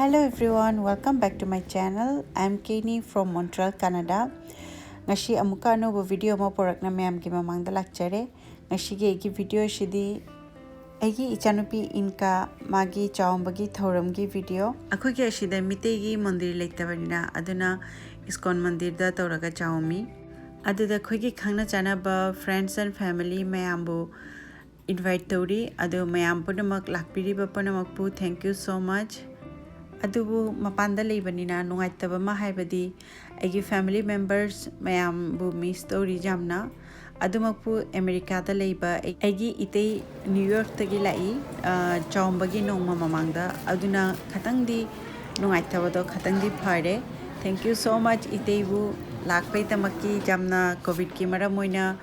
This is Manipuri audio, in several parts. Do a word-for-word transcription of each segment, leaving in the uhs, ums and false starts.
Hello everyone, welcome back to my channel. I'm Keni from Montreal, Canada. ꯉꯁꯤ ꯑꯃꯨꯛꯀ ꯑꯅꯧꯕ video ꯑꯃ ꯄꯨꯔꯛꯅ ꯃꯌꯥꯝꯒꯤ ꯃꯃꯥꯡꯗ ꯂꯥꯛꯆꯔꯦ꯫ ꯉꯁꯤꯒꯤ ꯑꯩꯒꯤ video ꯑꯁꯤꯗꯤ ꯑꯩꯒꯤ ꯏꯆꯥꯅꯨꯄꯤ ꯏꯟꯀꯥ ꯃꯥꯒꯤ ꯆꯥꯎꯝꯕꯒꯤ ꯊꯧꯔꯝꯒꯤ video꯫ ꯑꯩꯈꯣꯏꯒꯤ ꯑꯁꯤꯗ ꯃꯤꯇꯩꯒꯤ ꯃꯟꯗꯤꯔ ꯂꯩꯇꯕꯅꯤꯅ, ꯑꯗꯨꯅ ꯏꯁꯀꯣꯟ ꯃꯟꯗꯤꯔꯗ ꯇꯧꯔꯒ ꯆꯥꯎꯝꯃꯤ꯫ ꯑꯗꯨꯗ ꯑꯩꯈꯣꯏꯒꯤ ꯈꯪꯅ ꯆꯥꯟꯅꯕ friends and family ꯃꯌꯥꯝꯕꯨ invite ꯇꯧꯔꯤ꯫ ꯑꯗꯨ ꯃꯌꯥꯝ ꯄꯨꯝꯅꯃꯛ ꯂꯥꯛꯄꯤꯔꯤꯕ ꯄꯨꯝꯅꯃꯛꯄꯨ thank you so much꯫ ꯑꯗꯨꯕꯨ ꯃꯄꯥꯟꯗ ꯂꯩꯕꯅꯤꯅ ꯅꯨꯡꯉꯥꯏꯇꯕ ꯑꯃ ꯍꯥꯏꯕꯗꯤ ꯑꯩꯒꯤ family members ꯃꯌꯥꯝꯕꯨ miss ꯇꯧꯔꯤ ꯌꯥꯝꯅ꯫ ꯑꯗꯨꯃꯛꯄꯨ ꯑꯃꯦꯔꯤꯀꯥꯗ ꯂꯩꯕ ꯑꯩ-, ꯑꯩꯒꯤ ꯏꯇꯩ ꯅ꯭ꯌꯨ ꯌꯣꯔꯛꯇꯒꯤ ꯂꯥꯛꯏ꯫ ꯑ, ꯆꯥꯎꯝꯕꯒꯤ ꯅꯣꯡꯃ ꯃꯃꯥꯡꯗ꯫ ꯑꯗꯨꯅ ꯈꯇꯪꯗꯤ ꯅꯨꯡꯉꯥꯏꯇꯕꯗꯣ ꯈꯇꯪꯗꯤ ꯐꯔꯦ꯫ Thank you so much ꯏꯇꯩꯕꯨ ꯂꯥꯛꯄꯩꯗꯃꯛꯀꯤ꯫ ꯌꯥꯝꯅ ꯀꯣꯚꯤꯗꯀꯤ ꯃꯔꯝ ꯑꯣꯏꯅ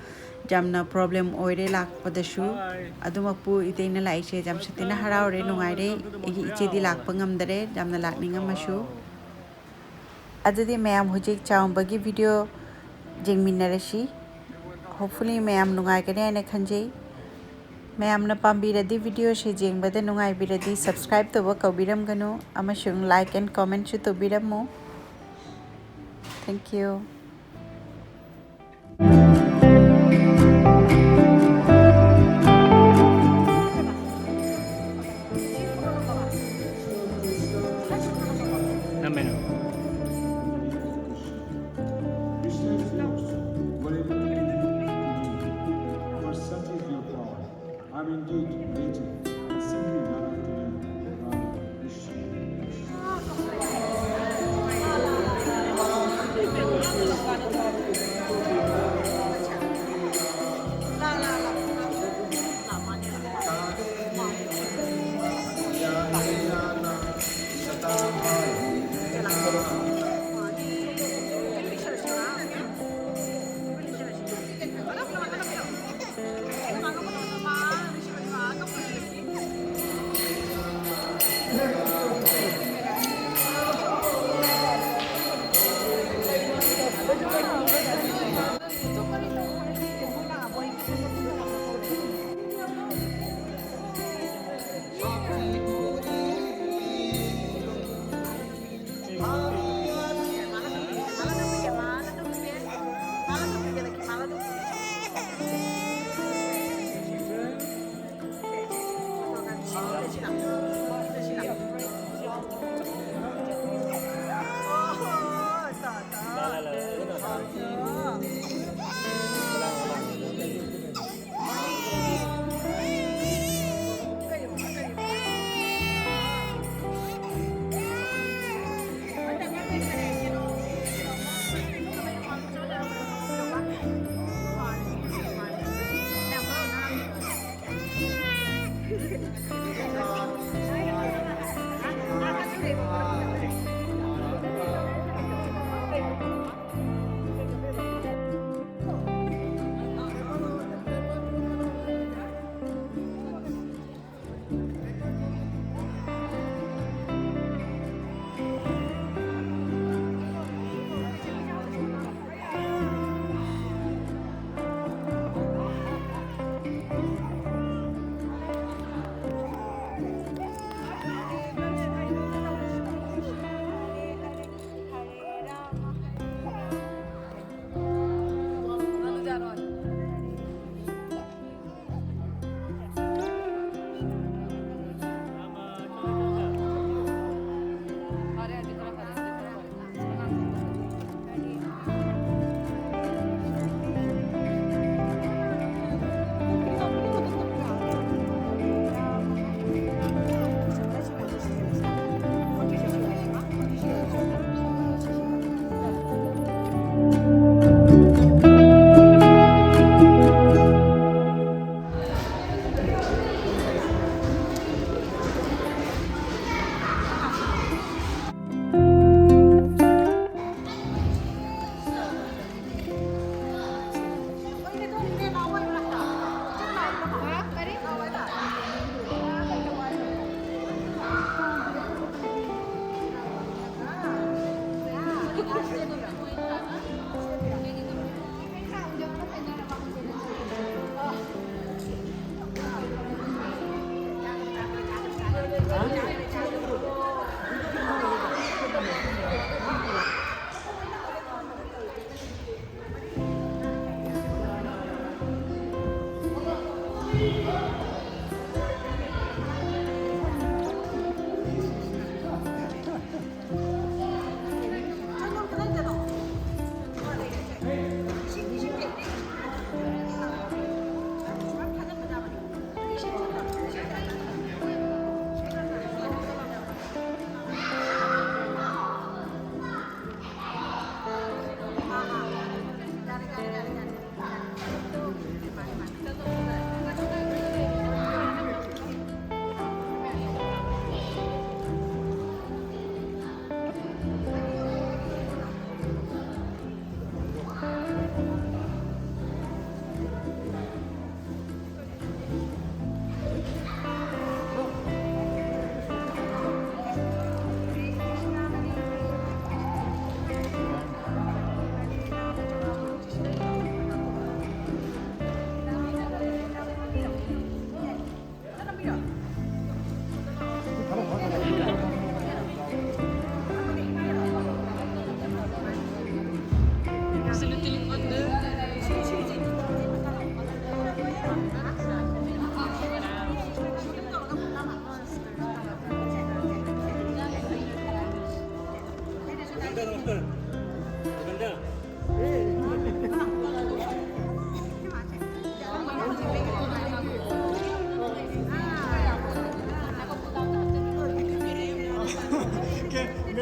ꯌꯥꯝꯅ problem ꯑꯣꯏꯔꯦ ꯂꯥꯛꯄꯗꯁꯨ꯫ ꯑꯗꯨꯃꯛꯄꯨ ꯏꯇꯩꯅ ꯂꯥꯛꯏꯁꯦ ꯌꯥꯝ ꯁꯥꯊꯤꯅ ꯍꯔꯥꯎꯔꯦ, ꯅꯨꯡꯉꯥꯏꯔꯦ꯫ ꯑꯩꯒꯤ ꯏꯆꯦꯗꯤ ꯂꯥꯛꯄ ꯉꯝꯗꯔꯦ, ꯌꯥꯝꯅ ꯂꯥꯛꯅꯤꯡꯉꯝꯃꯁꯨ꯫ ꯑꯗꯨꯗꯤ ꯃꯌꯥꯝ ꯍꯧꯖꯤꯛ ꯆꯥꯎꯝꯕꯒꯤ video ꯌꯦꯡꯃꯤꯟꯅꯔꯁꯤ꯫ Hopefully ꯃꯌꯥꯝ ꯅꯨꯡꯉꯥꯏꯒꯅꯤ ꯍꯥꯏꯅ ꯈꯟꯖꯩ꯫ ꯃꯌꯥꯝꯅ ꯄꯥꯝꯕꯤꯔꯗꯤ video ꯁꯦ ꯌꯦꯡꯕꯗ ꯅꯨꯡꯉꯥꯏꯕꯤꯔꯗꯤ subscribe ꯇꯧꯕ ꯀꯥꯎꯕꯤꯔꯝꯒꯅꯨ ꯑꯃꯁꯨꯡ like and comment ꯁꯨ ꯇꯧꯕꯤꯔꯝꯃꯨ꯫ Thank you꯫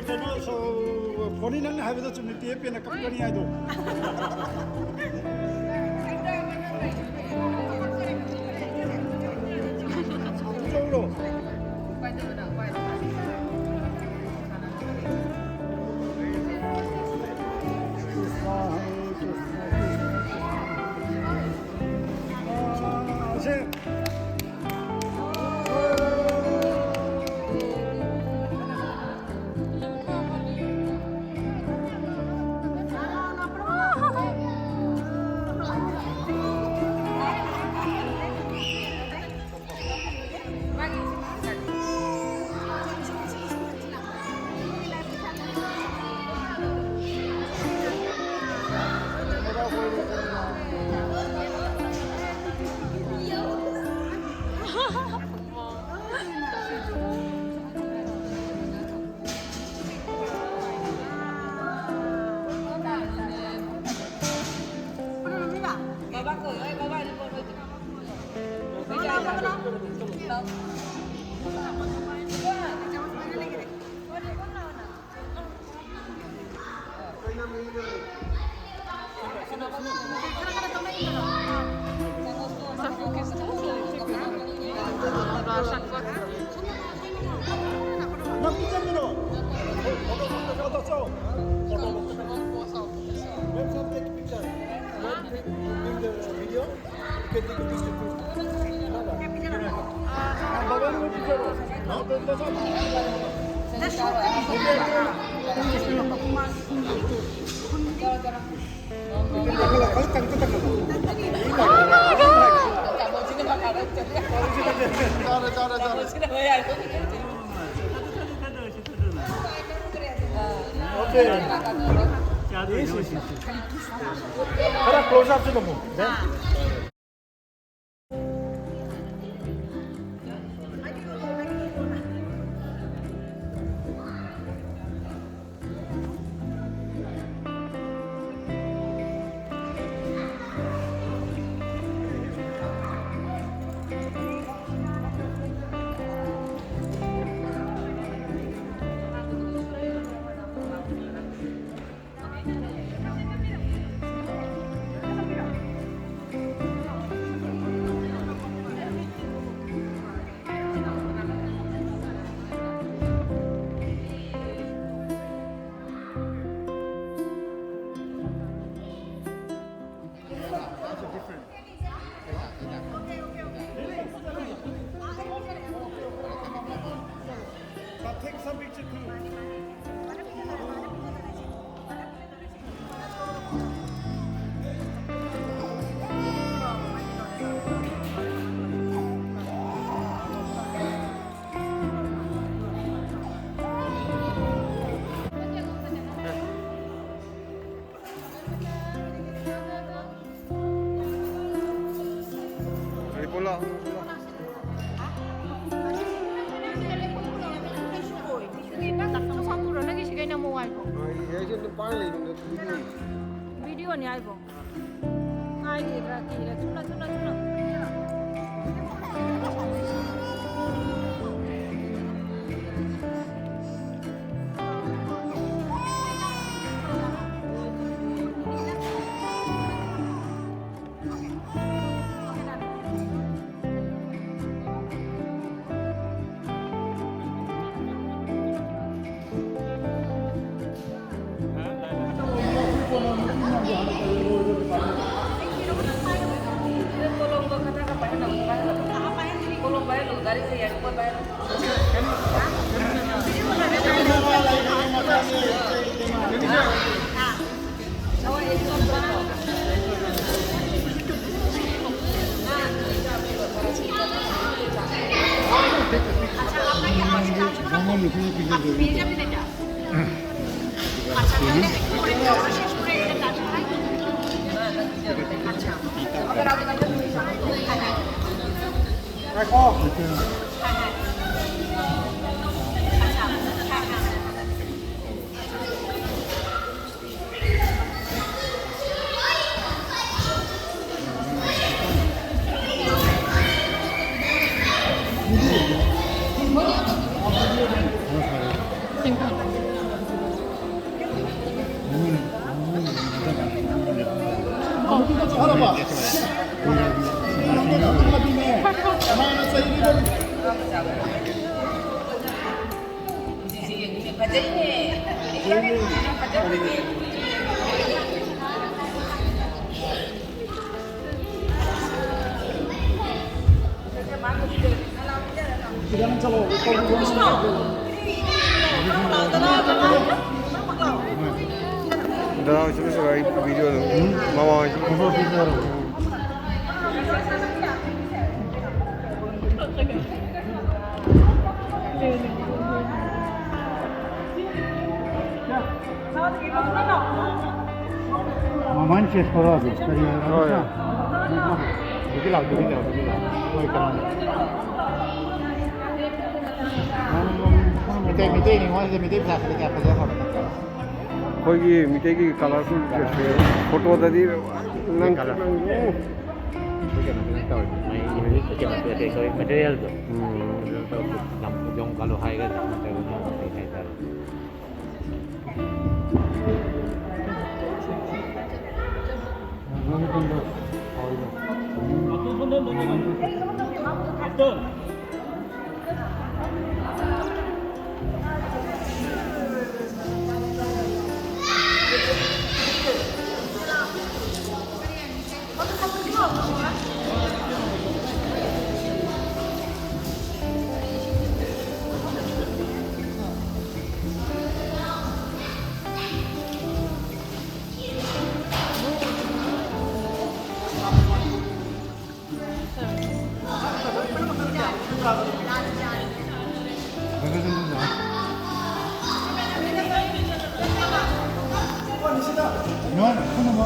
ꯀꯩꯅꯣ, ꯐꯣꯟꯅꯤ ꯅꯪꯅ ꯍꯥꯏꯕꯗꯣ ꯆꯨꯝꯃꯤ, ꯄꯦ ꯄꯦꯅ ꯀꯞꯀꯅꯤ ꯍꯥꯏꯗꯣ꯫ ꯇꯧꯔꯣ꯫ When some take picture, when doing the video, you can take a picture too. Okay. Yes, yes, yes. Khara close up se namo. But take some picture too. ꯅꯪꯒꯤ ꯁꯤꯈꯩꯅ ꯑꯃꯨꯛ ꯋꯥꯏꯀꯣ꯫ ꯚꯤꯗꯤꯑꯣꯅꯤ ꯍꯥꯏꯕꯣ꯫ ꯀꯥꯏꯗꯦꯗ꯭ꯔꯥ ꯀꯤꯔꯦ꯫ ꯊꯨꯅ, ꯊꯨꯅ, ꯊꯨꯅ꯫ ꯗꯗꯥ ꯍꯣꯏꯁꯨ ꯂꯣꯏꯁꯤꯜꯂꯣ, ꯑꯩ ꯚꯤꯗꯤꯑꯣ ꯑꯗꯨꯝ ꯃꯃꯥ ꯍꯣꯏꯁꯨ꯫ ꯃꯃꯥꯏꯅ ꯆꯦꯁ ꯈꯔ ꯑꯗꯨ ꯀꯔꯤ ꯍꯥꯏꯕ? ꯍꯣꯏ꯫ ꯗꯨꯒꯤ ꯂꯥꯎ, ꯗꯨꯒꯤ ꯂꯥꯎ, ꯗꯨꯒꯤ ꯂꯥꯎ꯫ ꯍꯣꯏ, ꯀꯅꯥꯅꯣ? ꯃꯤꯇꯩ, ꯃꯤꯇꯩ ꯅꯤꯉꯣꯜꯁꯦ ꯃꯤꯇꯩ ꯃꯆꯥꯁꯤꯗꯤ ꯀꯌꯥ ꯐꯖꯈ꯭ꯔꯕ ꯅꯠꯇ꯭ꯔꯣ? ꯑꯩꯈꯣꯏꯒꯤ ꯃꯤꯇꯩꯒꯤ ꯀꯂꯔꯐꯨꯜ ꯗ꯭ꯔꯦꯁꯁꯦ ꯐꯣꯇꯣꯗꯗꯤ ꯅꯪ, ꯀꯂꯔ꯫ ꯅꯪ, ꯑꯩꯈꯣꯏ ꯀꯩꯅꯣ ꯈꯤꯇꯪ ꯇꯧꯋꯦ꯫ ꯃꯩ, ꯃꯩ꯫ ꯀꯩꯅꯣ, ꯀꯩ, ꯀꯩ, ꯃꯦꯇꯔꯤꯌꯦꯜꯗꯣ꯫ ꯎꯝ꯫ ꯃꯦꯇꯔꯤꯌꯦꯜ ꯇꯧꯔ ꯌꯥꯝ, ꯌꯥꯝ ꯀꯜꯂꯨ ꯍꯥꯏꯒꯗ꯭ꯔꯥ ꯅꯠꯇ꯭ꯔꯒꯅ ꯀꯩ ꯍꯥꯏꯇꯥꯔꯦ?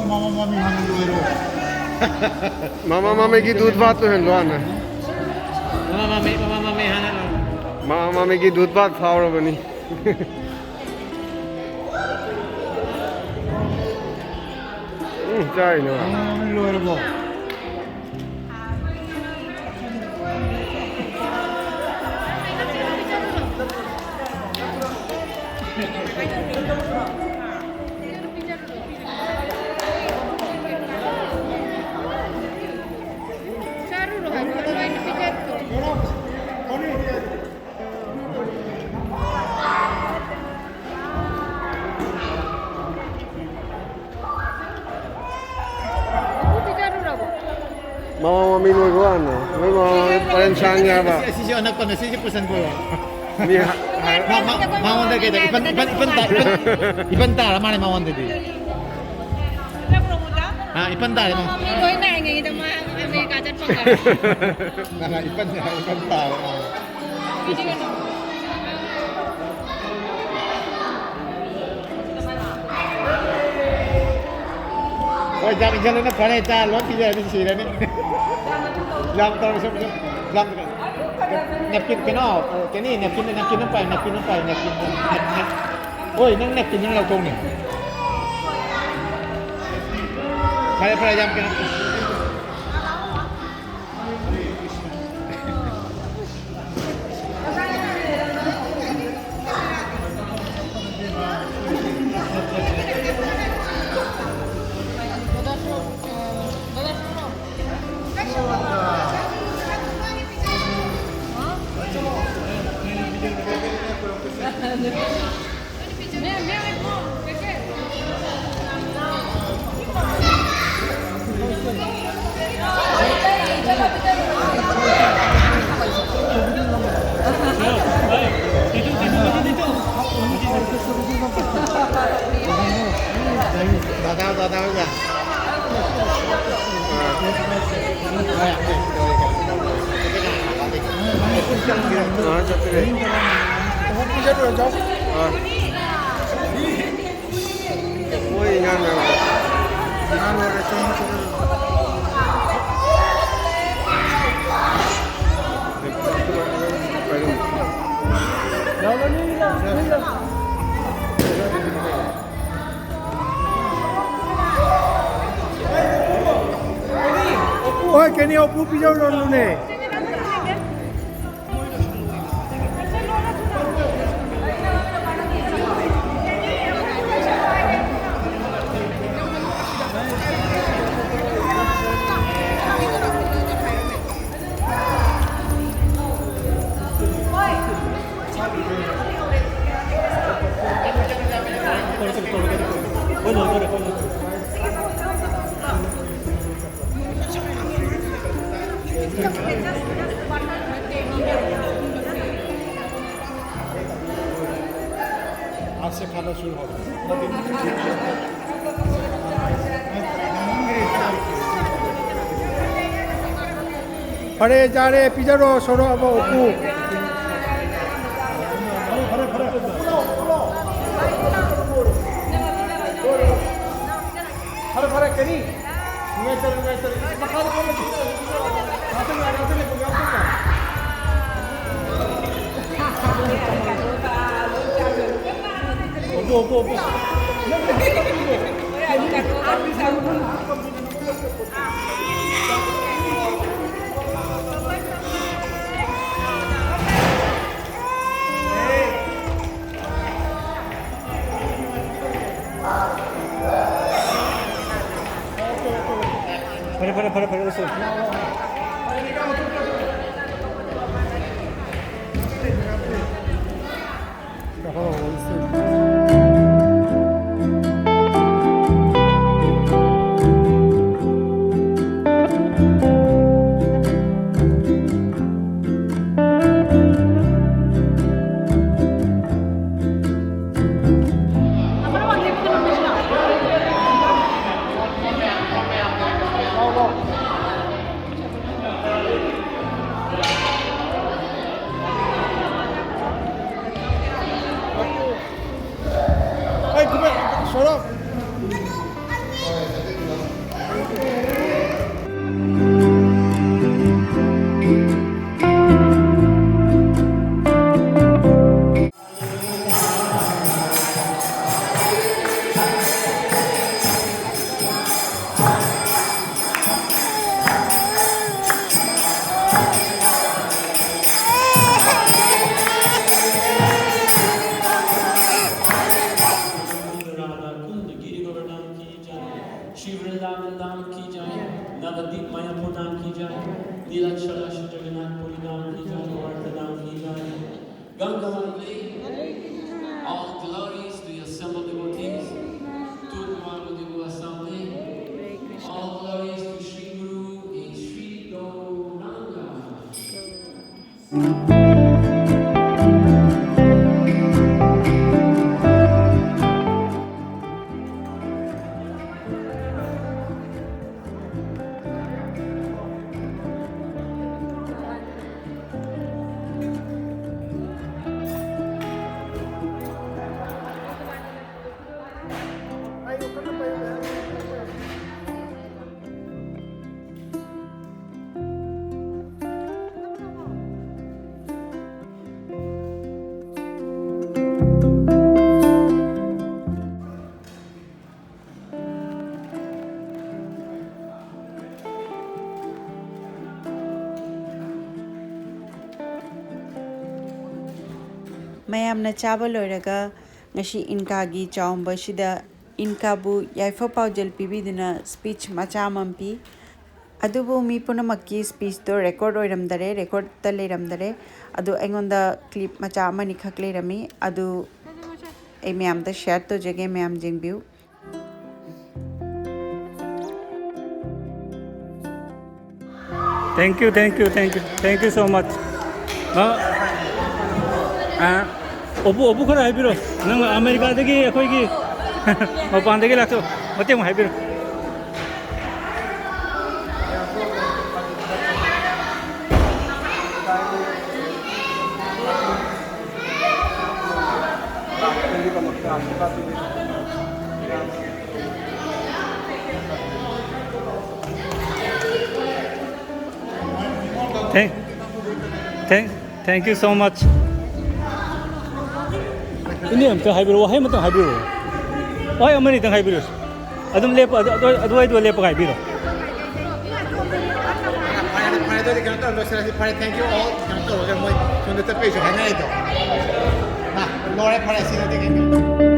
ꯃꯃꯥ ꯃꯃꯤ ꯍꯥꯟꯅ ꯂꯣꯏꯔꯣ꯫ ꯃꯃꯥ ꯃꯃꯤꯒꯤ ꯗꯨꯙ ꯚꯥꯠꯇꯨ ꯍꯦꯟ ꯂꯣꯟꯅ꯫ ꯃꯃꯥ ꯃꯃꯤ, ꯃꯃꯥ ꯃꯃꯤ ꯍꯥꯟꯅ ꯂꯣꯏꯔꯣ꯫ ꯃꯃꯥ ꯃꯃꯤꯒꯤ ꯗꯨꯙ ꯚꯥꯠ ꯐꯥꯎꯔꯕꯅꯤ꯫ ꯎꯝ, ꯆꯥꯏꯅ꯫ ꯃꯃꯥ ꯃꯃꯤ ꯂꯣꯏꯔꯕꯣ? ꯃꯃꯥ ꯃꯃꯤ ꯂꯣꯏꯕ ꯋꯥꯅꯦ꯫ ꯅꯣꯏ ꯃꯃꯥ ꯃꯃꯤ ꯄꯔꯦꯡ ꯁꯥꯡꯉꯦ ꯍꯥꯏꯕ꯫ ꯑꯁꯤꯁꯨ ꯑꯅꯛꯄꯅꯦ, ꯁꯤꯁꯨ ꯄꯨꯁꯟꯈꯣ꯫ ꯃꯤ ꯍꯥ-, ꯍꯥ-, ꯃꯥ-, ꯃꯥ-, ꯃꯉꯣꯟꯗ ꯀꯩꯗ? ꯏꯄꯟ, ꯏꯄꯟ, ꯏꯄꯟ ꯇꯥ-, ꯏꯄꯟ, ꯏꯄꯟ ꯇꯥꯔ ꯃꯥꯅꯦ ꯃꯉꯣꯟꯗꯗꯤ꯫ ꯑꯥ, ꯏꯄꯟ ꯇꯥꯔꯦ ꯃꯥ꯫ ꯃꯃꯤ ꯂꯣꯏ ꯉꯥꯏꯉꯩꯗ ꯃꯥ ꯑꯃꯦꯔꯤꯀꯥ ꯆꯠꯄ ꯉꯥꯏ꯫ ꯅꯪ ꯏꯄꯟ, ꯏꯄꯟ ꯇꯥꯔꯦ꯫ ꯍꯣꯏ, ꯌꯥꯝ ꯏꯟꯖꯜꯂꯨꯅ ꯐꯔꯦ, ꯆꯥ ꯂꯣꯏ ꯄꯤꯖꯔꯗꯤ ꯁꯤꯔꯅꯤ꯫ ꯌꯥꯝ ꯇꯧꯔꯁꯨ, ꯌꯥꯝ, napkin, ꯀꯩꯅꯣ, ꯀꯩꯅꯤ, napkin, napkin ꯑꯃ ꯄꯥꯏ, napkin ꯑꯃ ꯄꯥꯏ, napkin, napkin꯫ ꯍꯣꯏ, ꯅꯪ napkin ꯅꯪ ꯂꯧꯊꯣꯛꯅꯦ꯫ ꯐꯔꯦ, ꯐꯔꯦ, ꯌꯥꯝ ꯀꯩꯅꯣ꯫ ꯗꯥꯗꯥ, ꯗꯥꯗꯥ ꯍꯣꯏꯒ꯫ ꯑꯥ, ꯆꯠꯇ꯭ꯔꯦ꯫ ꯑꯥ꯫ ꯃꯣꯏ ꯏꯟꯖꯥꯡ ꯅꯥꯄꯤ꯫ ꯍꯣꯏ, ꯀꯦꯅꯤ, ꯎꯄꯨ ꯄꯤꯖꯧꯔꯣꯅꯨꯅꯦ꯫ आज से खाना शुरू होगा। ꯐꯔꯦ, ꯆꯥꯔꯦ, ꯄꯤꯖꯔꯣ, ꯁꯣꯔꯣ ꯑꯃ ꯎꯄꯨ꯫ ꯐꯔꯦ, ꯐꯔꯦ, ꯀꯔꯤ? ꯅꯨꯡꯉꯥꯏꯇꯔꯦ, ꯅꯨꯡꯉꯥꯏꯇꯔꯦ꯫ ꯃꯈꯥꯗ ꯐꯝꯃꯁꯤ꯫ ꯉꯥꯛꯇꯪ ꯉꯥꯏ, ꯉꯥꯛꯇꯪ ꯉꯥꯏ, ꯉꯥꯛꯇꯪ ꯉꯥꯏ꯫ Oppo, Oppo, Oppo. ꯐꯔꯦ, ꯐꯔꯦ, ꯐꯔꯦ, ꯐꯔꯦ, ꯂꯣꯏꯁꯤꯜꯂꯣ꯫ Vrindavan Dham ki jai, Navadip Mayapur Dham ki jai, Nilachal Shri Jagannath Puri Dham ki jai, Dwarka Dham ki jai, Ganga Maitre, all glories to the assembled devotees, Tutu Ango Devo Assemble, all glories to Shri Guru and Shri Gauranga. ꯃꯌꯥꯝꯅ ꯆꯥꯕ ꯂꯣꯏꯔꯒ ꯉꯁꯤ ꯏꯟꯀꯥꯒꯤ ꯆꯥꯎꯝꯕꯁꯤꯗ ꯏꯟꯀꯥꯕꯨ ꯌꯥꯏꯐ ꯄꯥꯎꯖꯦꯜ ꯄꯤꯕꯤꯗꯨꯅ ꯁ꯭ꯄꯤꯆ ꯃꯆꯥ ꯑꯃ ꯄꯤ꯫ ꯑꯗꯨꯕꯨ ꯃꯤ ꯄꯨꯝꯅꯃꯛꯀꯤ ꯁ꯭ꯄꯤꯆꯇꯣ ꯔꯦꯀꯣꯔꯗ ꯑꯣꯏꯔꯝꯗꯔꯦ, ꯔꯦꯀꯣꯔꯗꯇ ꯂꯩꯔꯝꯗꯔꯦ꯫ ꯑꯗꯨ ꯑꯩꯉꯣꯟꯗ ꯀ꯭ꯂꯤꯞ ꯃꯆꯥ ꯑꯃꯅꯤꯈꯛ ꯂꯩꯔꯝꯃꯤ꯫ ꯑꯗꯨ ꯑꯩ ꯃꯌꯥꯝꯗ ꯁꯤꯌꯔ ꯇꯧꯖꯒꯦ, ꯃꯌꯥꯝ ꯌꯦꯡꯕꯤꯌꯨ꯫ Thank you, thank you, thank you, thank you so much. ꯑ, ꯑ, ꯑꯣꯄꯨ, ꯑꯣꯄꯨ ꯈꯔ ꯍꯥꯏꯕꯤꯔꯣ꯫ ꯅꯪ ꯑꯃꯦꯔꯤꯀꯥꯗꯒꯤ ꯑꯩꯈꯣꯏꯒꯤ ꯃꯄꯥꯟꯗꯒꯤ ꯂꯥꯛꯆꯧ꯫ ꯃꯇꯦꯛ ꯑꯃ ꯍꯥꯏꯕꯤꯔꯣ꯫ Thank, thank, thank you so much. ꯏꯅꯦ, ꯑꯝꯇ ꯍꯥꯏꯕꯤꯔꯛꯑꯣ, ꯋꯥꯍꯩ ꯑꯃꯇꯪ ꯍꯥꯏꯕꯤꯔꯛꯑꯣ꯫ ꯋꯥꯍꯩ ꯑꯃꯅꯤꯇꯪ ꯍꯥꯏꯕꯤꯔꯛꯑꯣ꯫ ꯑꯗꯨꯝ ꯂꯦꯞꯄ, ꯑꯗꯨ, ꯑꯗꯨ, ꯑꯗꯨꯋꯥꯏꯗꯨꯗ ꯂꯦꯞꯄꯒ ꯍꯥꯏꯕꯤꯔꯣ꯫ ꯐꯔꯦ, ꯐꯔꯦ, ꯑꯗꯨꯗꯤ ꯀꯩꯅꯣ ꯇꯧꯔ ꯂꯣꯏꯁꯤꯜꯂꯁꯤ꯫ ꯐꯔꯦ, thank you all꯫ ꯀꯩꯅꯣ ꯇꯧꯔꯒ ꯃꯣꯏ ꯁꯣꯝꯗ ꯆꯠꯄꯩꯁꯨ ꯍꯥꯏꯅꯔꯦꯗꯣ꯫ ꯍꯥ, ꯂꯣꯏꯔꯦ, ꯐꯔꯦ, ꯁꯤꯗꯗꯤ ꯀꯩꯅꯣ꯫